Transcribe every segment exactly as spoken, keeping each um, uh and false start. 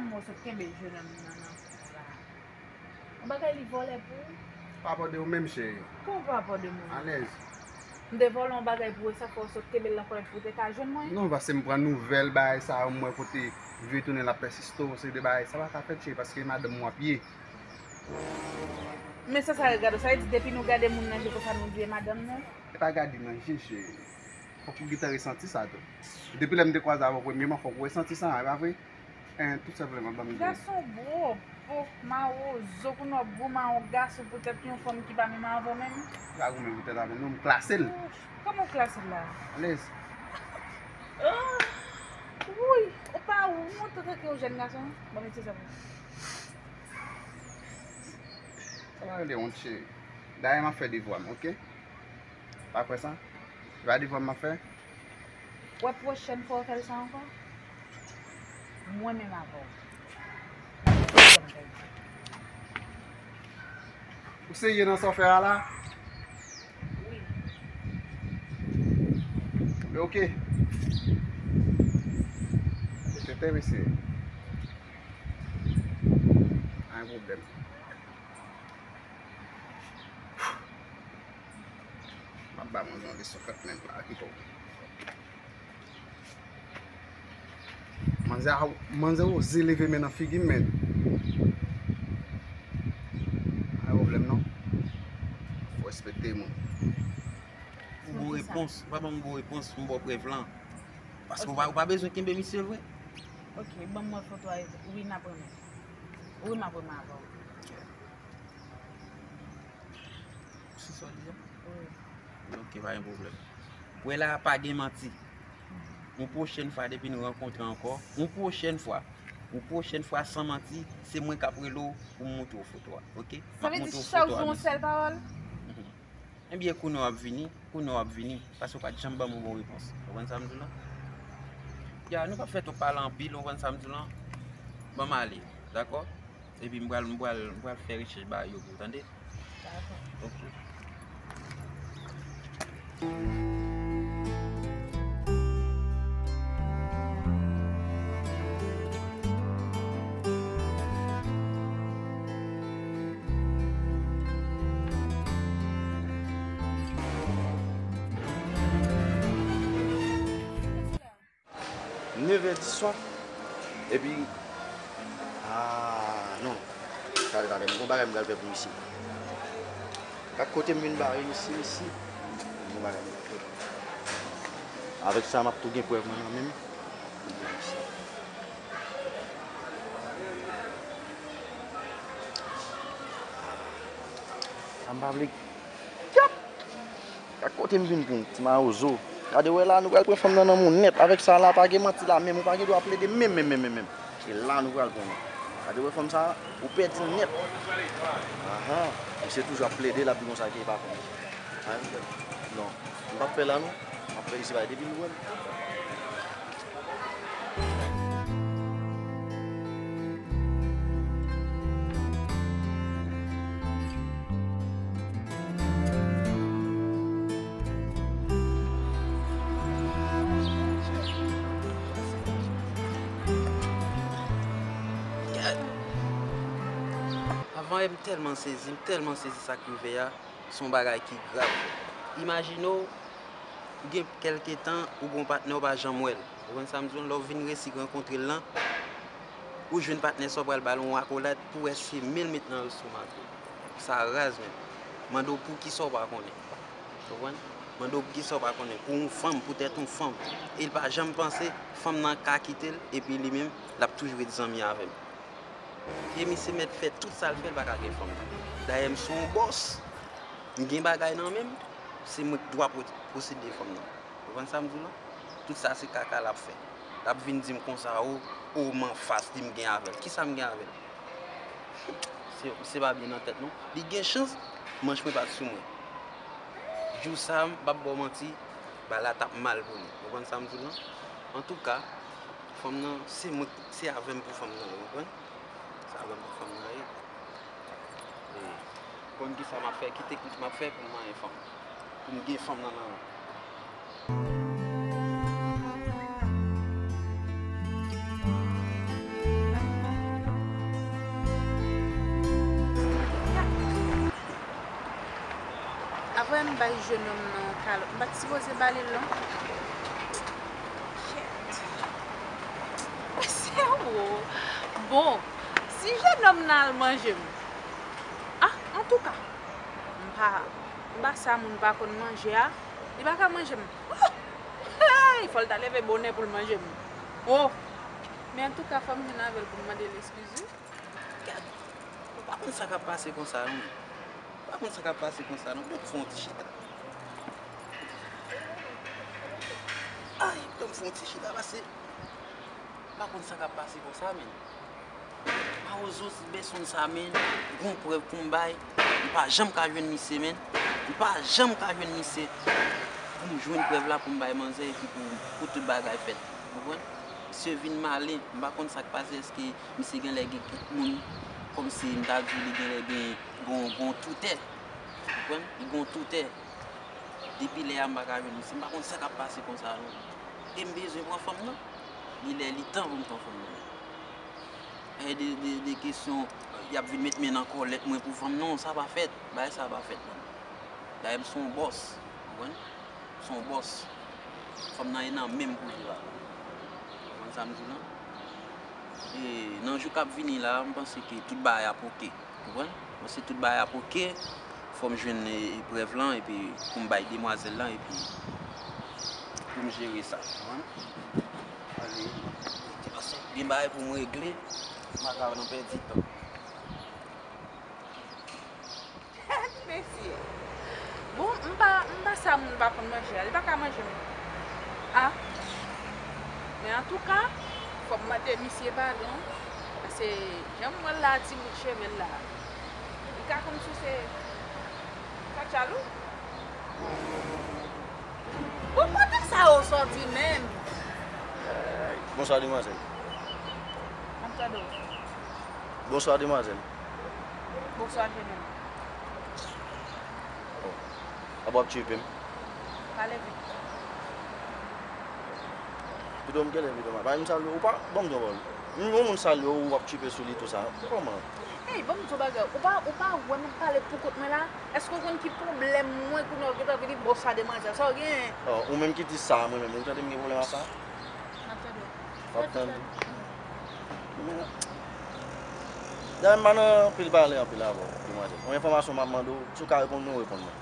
Mwen sot kenbe jennonm nan nan kou la. Yon bagay li vòlè pou ou? Pa pò de ou menm, cheri. Kòman pa pò de mwen? Alèz. M te vòlè yon bagay pou ou, sa fè w sot kenbe l nan kòlèt pou w te ka jwenn mwen? Non, paske m pran nouvèl bagay sa yo, m wè kote vi tounen l ap pèsiste, se de bagay sa pa ka fèt, cheri, paske madanm mwen ap ye. Men sa, sa regade w, sa vle di depi nou gade moun nan je konsa nou di e madanm nou? E pa gade nan je, cheri. Fòk ou gentan resanti sa tou. Depi lè m te kwaze avè w premyèman, fòk ou resanti sa, e pa vre? En, tou senpleman, ban m di w. Gason gwo, po, mawozo, kounye w ap goumen a yon gason poutèt yon fanm ki pa menm avè w menm. Li pa goumen poutèt avè l, non, m klase l. Kòman w klase l la? Alèz. Wouy, ou pa wont antanke yon jèn gason, non? Ban m retire sa pou ou. Sa pa rele wont, cheri. Dayè, m ap fè devwa m, oke? Pa kwè sa? Se pa devwa m ap fè? Wè pwochèn fwa w fè l sa ankò, mwen menm avè w. Ou serye nan sa w fè a la? Wi. Oke. Tenten, mesye. Pa gen pwoblèm. M ap ba manzè yon leson kanmenm la, kite w. Manzè a, manzè oze leve men nan figi m, men. Pa gen pwoblèm non. Fò respekte moun. Ou bon repons, ou pa ban m bon repons pou m ba w prèv lan. Paske ou pa, ou pa bezwen kenbe misye vre. Ok, ban m wè foto a. Wi, n ap renmen. Wi, m ap renmen avè w. Ou si sa w di a? Wi. Ok, pa gen pwoblèm. Wè la, pa gen manti. Yon pwochèn fwa, depi n rankontre ankò, yon pwochèn fwa, yon pwochèn fwa, san manti, se mwen k ap rele w pou m montre w foto a, ok? M ap montre w foto a, mesye. Sa vle di chak jou yon sèl pawòl? Mhm. Ebyen, kounye a w ap vini, kounye a w ap vini, paske w pa t janm ban m yon bon repons. Ou konprann sa m di w lan? Ya, nou p ap fè twòp pale anpil, ou konprann sa m di w lan? Ban m ale, dakò? Epi m pral, m pral, m pral fè rechèch bagay yo pou w, tande? Dakò. Ok. Nevè di swa. Epi, ah, non. Talè, talè, m gon bagay m pral fè pou misye. Gad kote m vin bare misye isi. M gon bagay m pral fè. Avèk sa, m ap tou gen prèv mwen nan men m. Sa m pa vle. Gad kote m vin pran ti mawozo. Gade wè la, nou pral pran fanm nan nan men w nèt. Avèk sa la, pa gen manti la menm, ou pa gen dwa plede menm, menm, menm, menm, menm. E la nou pral pran l. Gade wè fanm sa, ou pèdi l nèt. Ahan, misye toujou ap plede, l ap di konsa ke li pa konn. Pa gen pwoblèm. Non, m p ap fè la non. M ap fè isi bay depi l wè m. Avan yè, m tèlman sezi, m tèlman sezi sa k rive a, se yon bagay ki grav. Imajine w, gen kèlke tan, ou gen yon patnè, ou pa janm wè l. Ou konprann sa m di w? Lè w vin resi rankontre l lan, ou jwenn patnè sa w pral ba l yon akolad pou wè si men l met nan lestomak ou. Sa raz menm. Mande w poukisa w pa konnen. Ou konprann? Mande w poukisa w pa konnen. Pou yon fanm, poutèt yon fanm. E l pa janm panse fanm nan ka kite l, epi li menm, l ap toujou ret zanmi avè l. E misye mèt fè tout sa l fè, l pa ka gen fanm nan. Dayè, m se yon bòs. M gen bagay nan men m, se mwen k dwa pwo-, posede fanm nan. Ou konprann sa m di w lan? Tout sa se kaka l ap fè. L ap vin di m konsa, o, o, m anfas li, m gen avè l. Kisa m gen avè l? Se, se pa byen nan tèt non. Li gen chans, manch mwen pa t sou mwen. Jou sa, m p ap ba w manti, bagay la t ap mal pou li. Ou konprann sa m di w lan? Antouka, fanm nan, se mwen, se avè m pou fanm nan ye, ou konprann? Sa ban m pou fanm nan ye. E, konn kisa m ap fè, ki teknik m ap fè pou m manyen fanm. Pou m gen fanm nan nan men. M bay jennonm nan yon kalòt. M pa t sipoze ba li l non. Shit. Mesye, wo. Bon, si jennonm nan al manje m. Ah, antouka, m pa, m pa sa moun pa konn manje a, li pa ka manje m. Oh! Hey, fò l ta leve bonè pou l manje m. Oh! Men antouka, fò m jwenn avè l pou m mande l eskiz, wi. Gad, ou pa konn sa k ap pase konsa, non. Ou pa konn sa k ap pase konsa, non. Donk, fè yon ti chita. Ay, donk, fè yon ti chita, pase. M pa konn sa k ap pase konsa, men. Mawozo Bèsonn sa, men. Gon prèv pou m bay. M pa janm ka jwenn misye, men. M pa janm ka jwenn misye. Pou m jwenn prèv la, pou m bay manzè, epi pou, pou tout bagay fèt. Ou konprann? Misye vin malen. M pa konn sa k pase. Èske misye genlè gen kèk moun, kòmsi m ta di w li genlè gen gon, gon toutè. Ou konprann? Li gon toutè. Depi lè a m pa ka jwenn misye. M pa konn sa k ap pase konsa non. E m bezwen pran fanm nan. Li lè li tan pou m pran fanm nan. E de, de, de kesyon, y ap vin met men nan kòlèt mwen pou fanm nan, sa pa fèt. Bagay sa pa fèt non. Dayè m se yon bòs. Ou konprann? M se yon bòs. Fanm nan e nan men m pou li la. Ou konprann sa m di w lan? E nan jou k ap vini la, m panse ke tout bagay ap oke. Ou konprann? Bon, si tout bagay ap oke, fò m jwenn, e, e, prèv lan, epi pou m bay demwazèl lan, epi pou m jere sa. Ou konprann? Ale, gen bagay pou m regle, m pa ka nan pèdi tan. Mesye. Bon, m pa, m pa sa moun pa konn manje a. Li pa ka manje m. Ah. Men antouka, fò m mande misye padon. Paske jan m wè l la, ti bout cheve l la. Li ka konn souse katchalou. Bon, kote sa yo sòti menm? Bonswa, demwazèl. M ap tande w. Bonswa, demwazèl. Bonswa, jennonm. Oh. Ap w ap tchipe m? Pale vit. Pito m genlè, pito m pa. Pa m salye w, ou pa, ban m di w yon pawòl. Yon moun salye w, w ap tchipe sou li, tou sa. Kòman? Ey, ban m di w bagay. Ou pa, ou pa wè m ap pale pou kont mwen la? Èske w konn ki pwoblèm mwen kounye a w gentan vini bòs a demwazèl? Sa w genyen? Oh, ou menm ki di sa, mwen menm, ou tande m gen pwoblèm ak sa? M ap tande w. W ap tande. Dayè, m pa nan anpil pale anpil avè w, demwazèl. Yon enfòmasyon m ap mande w, si w ka reponn mwen, w reponn mwen.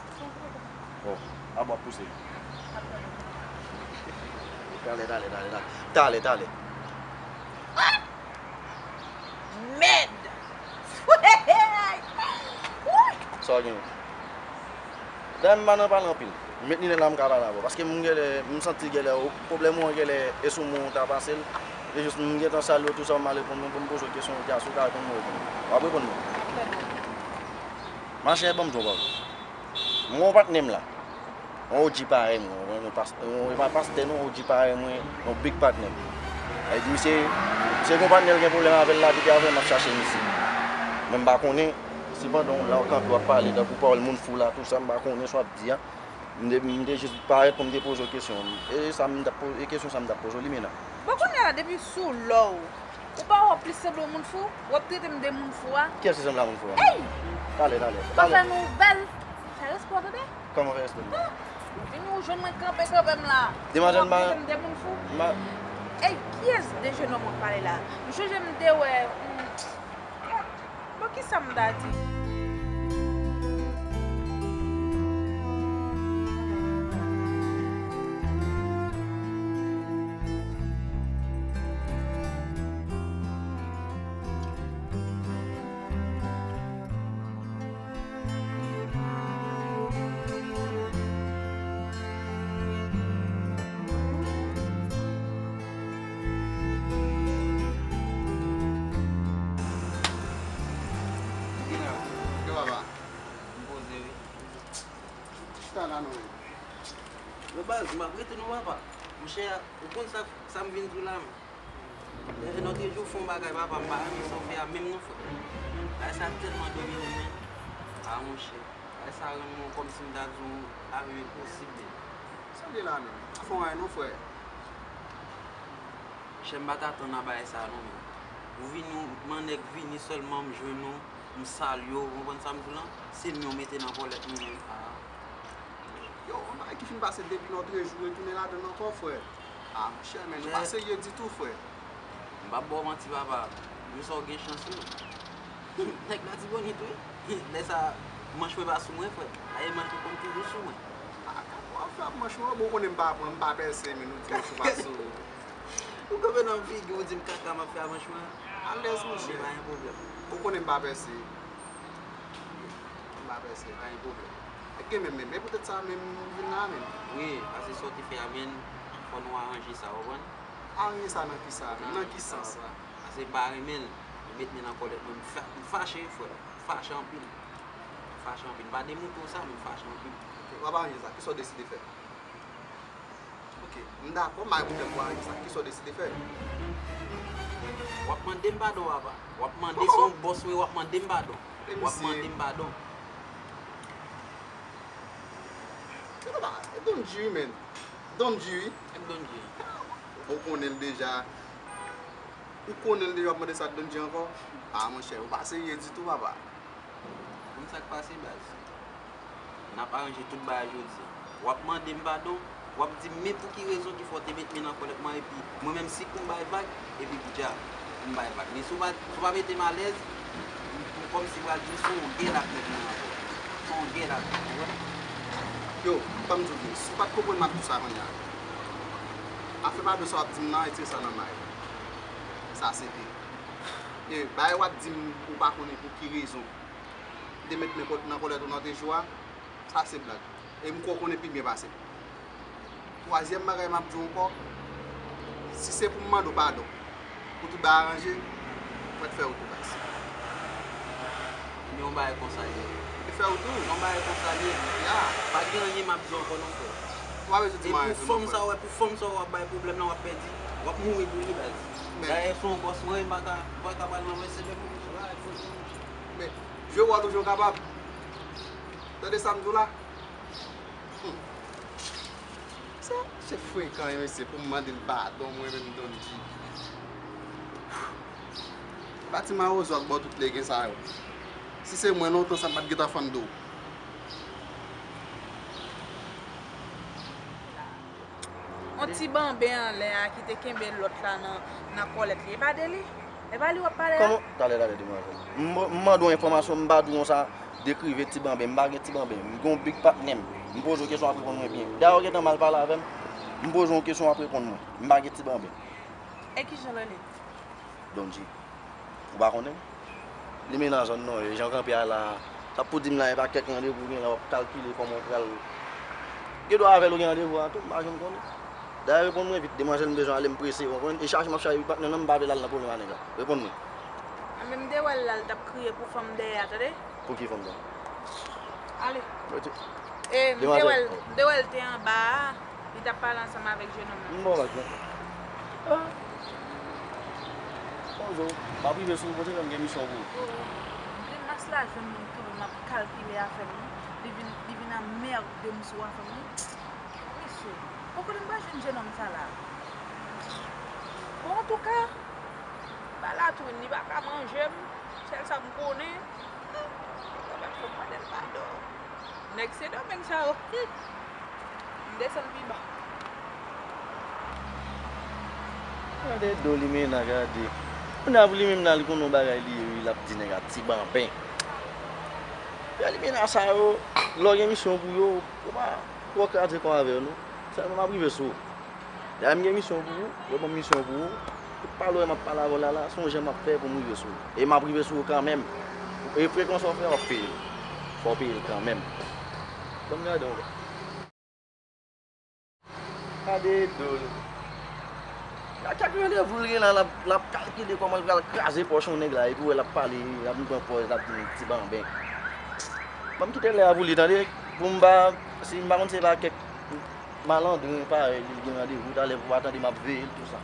Bon, ap w ap pouse. Talè, talè, talè, talè. Talè, talè. Mèd! Sa w gen? Dayè, m pa nan pale anpil. M met linèt la, m ka pale avè w. Paske m genlè, m santi genlè, pwoblèm ou an genlè, e sou mwen ou ta pase l. E jis m gentan salye w tou sa, m ale pou m, pou m poze w kesyon, w di a si w ka reponn mwen, w reponn mwen. W ap reponn mwen. Machè, ban m di w yon bagay. M gen yon patnè m la. Yon O G parèy mwen, yon, yon pas-, yon, yon pa pastè non, yon O G parèy mwen, yon big patnè m. Sa vle di misye, misye gen yon patnè l gen pwoblèm avè l la, depi avè m ap chache misye. Men m pa konnen, sepandan, la w kanpe w ap pale, tankou pawòl moun fou la, tou sa, m pa konnen sa w ap di a. M te, m te jis parèt pou m te poze w kesyon. E sa m t ap po-, e kesyon sa m t ap poze w, Limena. Bon, kounye a la, depi sou lò w, ou pa wè w plis sanble yon moun fou? W ap trete m de moun fou a? Kiyès ki sanble a moun fou a? Ey! Talè, talè, talè. M ap fè nouvèl. Fè respè w, tande? Kòman fè respè m? Ah! Vini ou jwenn mwen kanpe, kanpe m la. Demwazèl, m pa. W ap trete m de moun fou? M pa. Ey, kiyès de jennonm w ap pale la? M chonje m te wè, hmm, Bon, kisa m ta di? Yo, papa. M poze, wi. Chita la, non, wi. Yo, baz, m ap rete non, papa. Monchè, ou konn sa, sa m vin di w la, men. Lè, lòt jou, w fè yon bagay, papa, m pa renmen sa w fè a menm non, frè. Bagay sa tèlman domine m, men. A, monchè. Bagay sa rann mwen kòmsi m ta di w lavi m enposib, men. Sa w di la menm? Fè yon bagay non, frè. Chè, m pa t atann a bagay sa non, men. Ou vini, yon nèg vini sèlman, m jwenn ou, m salye w, ou konprann sa m di w lan? Se men w mete nan kòlèt mwen menm. A. Ki fin pase depi nan trè jou, retounen ladan l ankò, frè. Ah, monchè, men nou pa serye ditou, frè. M p ap ba w manti, papa. Jou sa w gen chans, wi. Nèg Latibonit, wi. Lè sa, manch mwen pa sou mwen, frè. Dayè, manch mwen konn toujou sou mwen. Ah, w ap fè ap manch mwen, bon, ou konnen m pa pran, m pa pèse, men nou di manch ou pa sou ou. Ou kanpe nan figi w, ou di m kaka m ap fè a manch mwen. Alèz, monchè. Men pa gen pwoblèm. Ou konnen m pa pèse. M pa pèse, pa gen pwoblèm. Èske menm, men, men poutèt sa menm ou vin la menm? Wi, paske sa w te fè a menm, fò nou aranje sa, w konprann? Aranje sa nan ki sa menm? Nan ki sans? Paske m pa renmen l, li met men nan kòlèt mwen, m fa-, m fache, frè, m fache anpil. M fache anpil. M pa demoutre w sa, men m fache anpil. Ok, w ap aranje sa, kisa w deside fè? Ok, m dakò, m pa gen pwoblèm pou aranje sa. Kisa w deside fè? W ap mande m padon, papa. W ap mande, se yon bòs mwen, w ap mande m padon. W ap mande m padon. Se papa, e Don G wi, men. Don G wi. E Don G. Ou konnen l deja. Ou konnen l deja, w ap mande sa Don G ankò? Ah, monchè, ou pa serye ditou, papa. Konn sa k pase, baz. N ap aranje tout bagay jodi a. W ap mande m padon, w ap di m men pou ki rezon ki fè w te met men nan kòlèt mwen, epi mwen menm, si pou m bay vag, epi poudja pou m bay vag. Men si w pa, si w pa mete m alèz, m, m kòmsi pral di w se yon gè l ap met mwen ankò. Se yon gè l ap met mwen, w wè. Yo, ban m di w byen, si w pa t konprann m ap di w sa kounye a. Afè padon sa w ap di m nan, retire sa nan may ou. Sa se de. E bagay w ap di m, ou pa konnen pou ki rezon. Te met men kò-, nan kòlèt ou nan de jou a, sa se blag. E m kwè w konnen pi byen pase m. Twazyèm bagay m ap di w ankò, si se pou m mande w padon pou tout bagay aranje, mwen t fè w tou, baz. Men yon bagay konsa l ye. Li fè w tou? Yon bagay konsa l ye. Ya. Pa gen anyen m ap di w ankò non, frè. Ou pa bezwen di m anyen tou non, frè. E pou fanm sa w wè, pou fanm sa w ap bay pwoblèm nan, w ap pèdi, w ap mouri pou li, baz. Dayè, se yon bòs mwen, m pa ka, m pa ka pral nan mèsede pou li. Men, jwe wòl ou jan w kapab. Tande sa m di w la? Hmm. Sa, se frekan, wi, mesye, pou m mande l padon, mwen menm, Don G. Pa ti mawozo ak bò tout legen sa yo. Si se mwen, lontan sa m pa t gentan fann do. On ti banben anlè a ki te kenbe lòt la nan, nan kòlèt li. E pa de li? E pa li w ap pale a? Kòman? Talè, talè, demwazèl. M, m mande w enfòmasyon, m pa di w konsa, dekrive ti banben. M pa gen ti banben. M gen yon big patnè m. M poze w kesyon, w ap reponn mwen byen. Dayè, w gentan mal pale avè m. M poze w yon kesyon, w ap reponn mwen. M pa gen ti banben. E kijan l rele? Don G. Ou pa konnen? Li menm nan zòn nan, e jan w kanpe a la, sa pou di m la, e pa kèk randevou w gen la, w ap kalkile kòman w pral. Gen dwa avè l ou gen randevou a tou, m pa janm konnen. Dayè, reponn mwen vit, demwazèl, m bezwen ale, m prese, w konprann? E chache m ap chache patnè nan, m pa vle l al nan pwoblèm a nèg la. Reponn mwen. Mwen menm, m te wè l la, l t ap kriye pou fanm dèyè a, tande? Pou ki fanm sa? Ale. Mete. E, m te wè l, m te wè l te anba a, li t ap pale ansanm avèk jenòm nan. M bon, baz, men. Ah. Bonjou. M ap rive sou ou, pote lè m gen misyon pou ou. Grimas la jwenn mwen kanpe, m ap kalkile afè m, wi. Li vin, li vin anmède m sou afè m, wi. Mesye, bon, kote m pral jwenn jenòm sa la? Bon, antouka, ba latrin, li pa ka manje m. Sèl sa m konnen, hmm, yo pa t fè m mande l padon. Nèg Sendomeng sa yo, hmm, m desann pi ba. Gade do limena, gade. Kounye a pou li menm nan, li konn yon bagay li ye, wi, l ap di nèg a ti banben. Gade limena sa yo, lè w gen misyon pou yo, ou pa twò kraze kò avè yo, non. Sèlman m ap rive sou ou. Dayè, m gen misyon pou ou, yo ban m misyon pou ou. Tout pale w wè m ap pale avè w la la, se yon jan m ap fè pou m rive sou ou. E m ap rive sou ou kanmenm. E frekans w fè, w ap peye l. Fò w peye l kanmenm. Ban m gade w. Gade do l. Gade kèk randevou l gen la, l ap, l ap kalkile kòman l pral kraze pòch yon nèg la, epi w wè l ap pale, l ap pran pòz, l ap di m ti banben. Ban m kite lè a pou li, tande, pou m pa, si m pa konn se pa kèk malandren parèy li, l gen randevou talè pou w pa tande m ap veye l, tou sa.